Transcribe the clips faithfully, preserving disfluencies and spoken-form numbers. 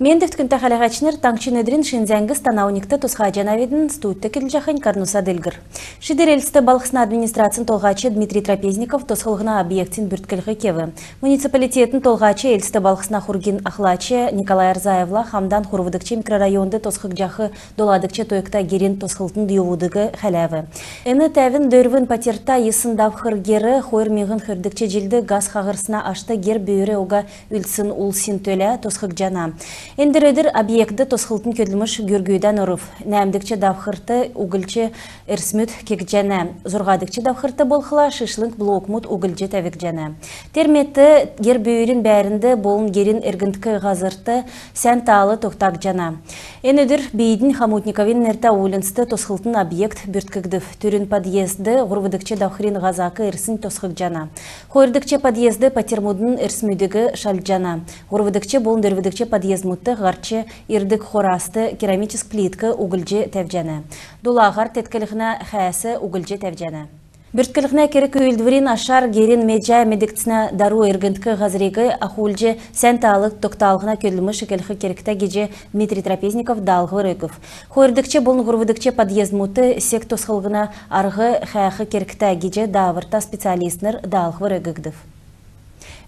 Эндүвт, күндтә хәләһәчнр, таңһчин өдрин шин зәңгс тана оньгт тусхаҗанавидн. Студьд көдлҗәхнь Карнуса Делгр. Шидр Элст балһсна администрацин толһач Дмитрий Трапезников тосхлһна объектин бүртклһ кев. Муниципалитетин толһач, Элст балһсна хургин ахлач Николай Орзаевла хамдан һурвдгч микрорайонд тосхгдҗах доладгч тойгта герин тосхлтын йовудыг хәләв. Эн тәвн дөрвн патьрта йисн давхр гер хойр миңһн хөрдгч җилд газ хаһрсна ашт гер-бүүр уга үлдсн улсин төлә тосхгдҗана. Эндр өдр объектд тосхлтын көдлмш гүргүдән орв. Нәәмдгч давхрт углҗ эрсмүд кегдҗәнә. Зурһадгч давхрт болхла шишлң блокмуд углҗ тәвгдҗәнә. Тер мет гер-бүүрин бәәрнд болн герин эргндк һазрт сән таал тогтагдҗана. Эн өдр бийднь Хомутниковин нертә уульнцд тосхлтын объект бүрткгдв. Түрүн подъездд һурвдгч давхрин һазак эрснь тосхгдҗана. Хойрдгч подъездд патьрмудын эрсмүдиг шалҗана. Һурвдгч болн дөрвдгч подъездмудт һарч ирдг хораст керамическ плитк углҗ тәвҗәнә. Дулаһар тетклһнә хәәс углҗ тәвҗәнә. Бүртклһнә керг-үүлдврин ашар герин меҗә медгдснә дару эргндк һазриг ахулҗ сән таал тогталһна көдлмш эклх кергтә гиҗ Дмитрий Трапезников даалһвр өгв. Хойрдгч болн һурвдгч подъездмудт сек тосхлһна арһ хәәх кергтә гиҗ дааврта специалистнр даалһвр өггдв.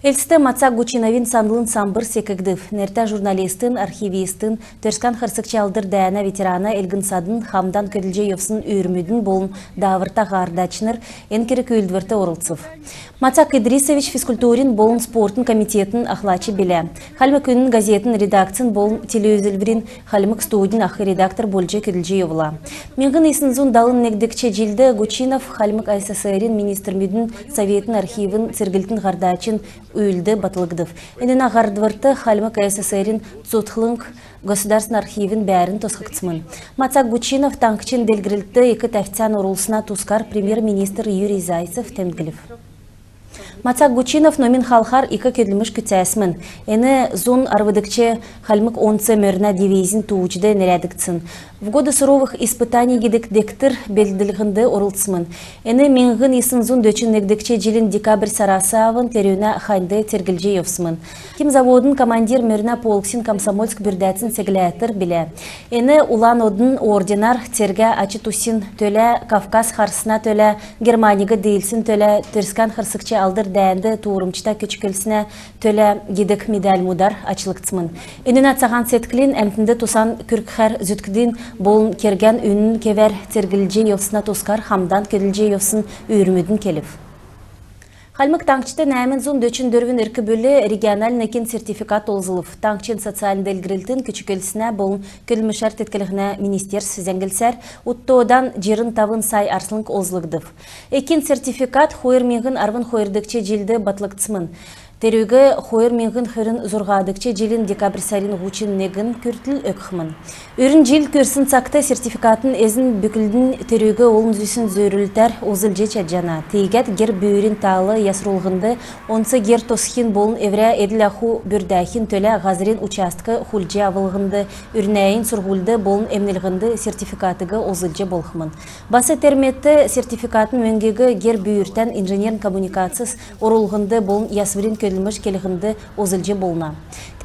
Элстд Мацак Гучиновин санлын самбр секгдв. Нертә журналистин, архивистин, Төрскән харсгч Алдр дәәнә ветерана элгн-садн, хамдан көдлҗ йовсн үүрмүдин болн дааврта һардачнр эн керг-үүлдврт орлцв. Мацак Идрисович физкультурин болн спортын комитетин ахлач билә. Хальмг үнн газетин редакцин болн телеүзүлврин хальмг студин ах редактор болҗ көдлҗ йовла. Миңһн йисн зун далн негдгч җилд Гучинов Хальмг АССР-ин министрмүдин советин архивин церглтин һардачин үүлд батлгдв. Энүнә һардврт Хальмг АССР-ин цутхлң государственн архивин бәәрн тосхгдсмн. Мацак Гучинов таңһчин делгрлтд ик тәвцән орулсна тускар премьер-министр Юрий Зайцев темдглв. Мацак Гучинов номин халхар ик көдлмш күцәсмн. Эн зун арвдгч хальмг онц мөрнә дивизин тууҗд нерәдгдсн «В годы суровых испытаний» гидг дегтр белдлһнд орлцсмн. Эн миңһн йисн зун дөчн негдгч җилин декабрь сарас авн терүнә ханьд церглҗ йовсмн. Химзаводын командир мөрнә полксин комсомольск бүрдәцин сегләтр билә. Эн Улан Одн орденар, цергә ач-тусин төлә, Кавказ харсна төлә, Германиг диилсн төлә, Төрскән харсгч Алдр дәәнд туурмҗта күч-көлснә төлә гидг медальмудар ачлгдсмн. Энүнә цаһан седклин, әмтнд тусан күргхәр зүткдгин болн кергән үнн кевәр церглҗ йовсна тускар хамдан көдлҗ йовсн үүрмүдин келв. Хальмг Таңһчд нәәмн зун дөчн дөрвн эрк-бүл региональн экин сертификат олзлв. Таңһчин социальн делгрлтин, күч-көлснә болн көдлмшәр теткллһнә министерств зәңглсәр, ут тоодан җирн тавн сай арслң олзлгдв. Экин сертификат хойр миңһн арвн хойрдгч җилд батлгдсмн. Терүг хойр миңһн хөрн зурһадгч җилин декабрь сарин һучн негн күртл өгхмн. Үрн җил күрсн цагт сертификатын эзн бүклднь терүг олн зүсн зөрлтәр олзлҗ чадҗана. Тиигәд гер-бүүрин таал ясрулһнд, онц гер тосхин болн эврә эдл-аху бүрдәхин төлә һазрин участк хулдҗ авлһнд, үрнәннь сурһульд болн эмнлһнд сертификатыг олзлҗ болхмн. Бас тер мет сертификатын мөңгиг гер-бүүртән инженерн коммуникацс орулһнд болн ясврин көдлмш келһнд олзлҗ болна.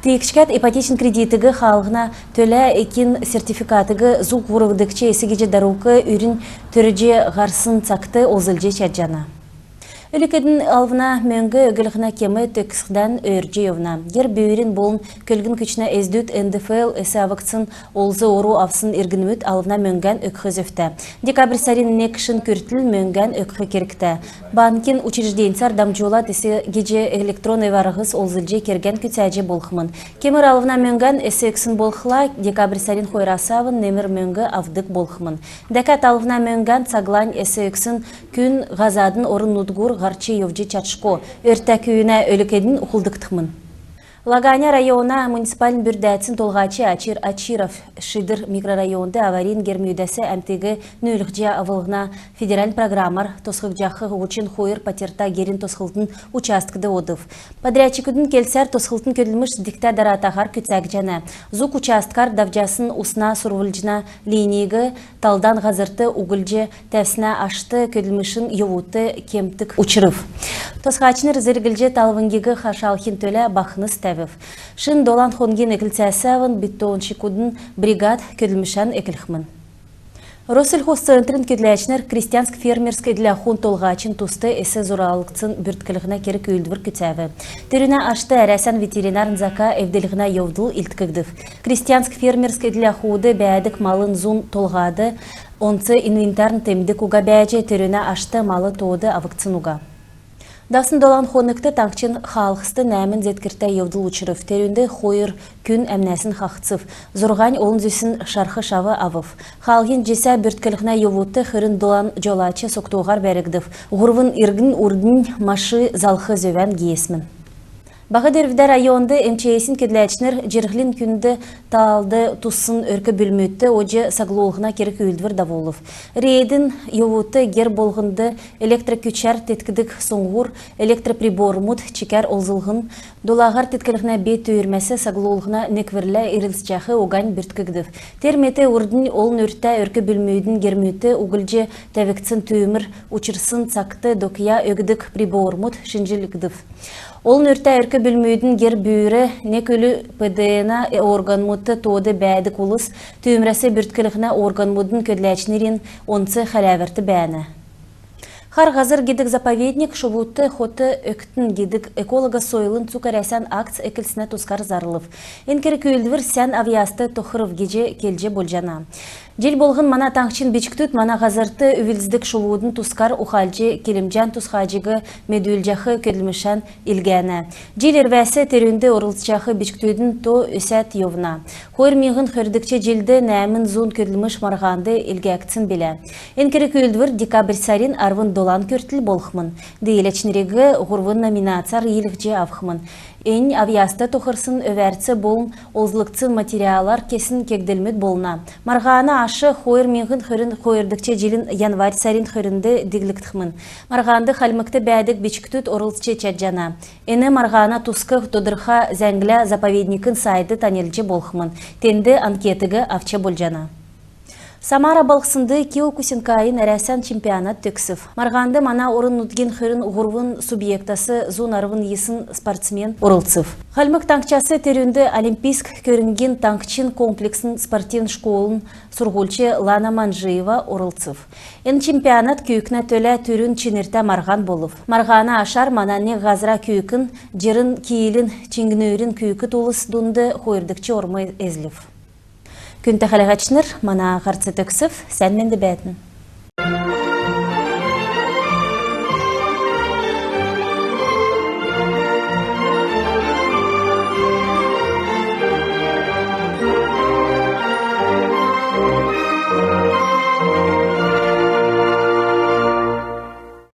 Тиигчкәд ипотечн кредитиг хаалһна төлә экин сертификатыг зуг һурвдгч эс гиҗ дарук үрн төрҗ һарсн цагт олзлҗ чадҗана. Өлг-эдин алвна мөңг өглһнә кем төгсхдән өөрдҗ йовна. Гер-бүүрин болн көлгн-күчнә эздүд НДФЛ эс авгдсн олз-ору авсн иргнмүд алвна мөңгән өгх зөвтә. Декабрь сарин нег шин күртл мөңгән өгх кергтә. Банкин учрежденьсәр дамҗулад эс гиҗ электрон эв-арһс олзлҗ кергән күцәҗ болхмн. Кемр алвна мөңгән эс өгсн болхла, декабрь сарин хойрас авн немр мөңг авдг болхмн. Дәкәд алвна мөңгән цаглань эс өгсн күн һазадын орн-нутгур һарч йовҗ чадшго, өртә күүнә өлг-эднь хулдгдхмн. Лаганя района муниципальн бүрдәцин толһач Ачир Ачиров Шидр микрорайонд аварин гермүдәс әмтиг нүүлһҗ авлһна федеральн программар тосхгдҗах һучн хойр патьрта герин тосхлтын участкд одв. Подрядчикүдин келсәр, тосхлтын көдлмш дигтә даратаһар күцәгдҗәнә. Зуг участкар давҗасн усна сурвлҗна линиг талдан һазрт углҗ тәвснә ашт көдлмшин йовудт кемтг учрв. Тосхачнр зерглҗ талвңгиг хашалхин төлә бахнс тәв Шин долан хонгин эклцәс авн бетонщикудын бригад көдлмшән эклхмн. Россельхозцентрин көдләчнр крестьянск-фермерск эдл-ахун толһачин туст эс зуралгдсн бүртклһнә керг-үүлдвр күцәв. Терүнә ашт Әрәсән ветеринарн зака эвдлһнә йовдл илдкгдв. Крестьянск-фермерск эдл-ахуд бәәдг малын зун толһад онц инвентарн темдг уга бәәҗ, терүнә ашт мал тоод авгдсн уга. Давсн долан хонгт таңһчин хаалһст нәәмн зеткртә йовдл учрв. Терүнд хойр күн әмнәсн хаһцв, зурһань олн зүсн шарх-шав авв. Хаалһин җисә бүртклһнә йовудт хөрн долан җолач согтуһар бәргдв, һурвн иргн урднь маши залх зөвән геесмн. Баһ Дөрвдә районд МЧС-ин көдләчнр җирһлин күнд таалд туссн өрк-бүлмүдт одҗ саглулһна керг-үүлдвр давулв. Рейдин йовудт гер болһнд электр күчәр теткдг суңһур, электр прибормуд чикәр олзллһн, дулаһар теткдг бе түүмрәс саглулһна некврлә ирлцҗәх угань бүрткгдв. Тер мет урднь олн үртә өрк-бүлмүдин гермүдт углҗ тәвгдсн түүмр учрсн цагт докъя өгдг прибормуд шинҗлгдв. Олн үртә өрк-бүлмүдин гер-бүүр, нег үлү ПДН-а органмудт тоод бәәдг улс түүмрәс бүртклһнә органмудын көдләчнрин онц хәләврт бәәнә. «Хар һазр» гидг заповедник «Шовудт хот өгтн» гидг эколого-сойлын цуг Әрәсән акц эклснә тускар зарлв. Эн керг-үүлдвр сән авъяст тохрв гиҗ келҗ болҗана. Җил болһн мана таңһчин бичкдүд мана һазрт үвлздг шовудын тускар ухалҗ, килмҗән тусхаҗиг медүлҗәх көдлмшән илгәнә. Җил ирвәс терүнд орлцҗах бичкдүдин то өсәд йовна. Хойр миңһн хөрдгч җилд нәәмн зун көдлмш марһанд илгәгдсн билә. Эн керг-үүлдвр декабрь сарин арвн долан күртл болхмн. Дииләчнриг һурвн номинацар йилһҗ авхмн. Эн авъяст тохрсн өвәрц болн олзлгдсн материалар кесн кегдлмүд болна. Марһана аш хойр миңһн хөрн хойрдгч җилин январь сарин хөрнд диглгдхмн. Марһанд Хальмгт бәәдг бичкдүд орлцҗ чадҗана. Эн марһана туск тодрха зәңглә заповедникин сайтд таньлдҗ болхмн. Тенд анкетиг авч болҗана. Самара балһснд Киокусинкайин Әрәсән чемпионат төгсв. Марһанд мана орн-нутгин хөрн һурвн субъектәс зун арвн йисн спортсмен орлцв. Хальмг Таңһчас терүнд олимпийск көрңгин таңһчин комплексн спортивн школын сурһульч Лана Манжиева орлцв. Эн чемпионат күүкнә төлә түрүн чинртә марһан болв. Марһана ашар мана нег һазра күүкн җирн килин чиңнүрин күүкд улс дунд хойрдгч орм эзлв. Күндтә хәләһәчнр, мана һарц төгсв. Сән менд бәәтн.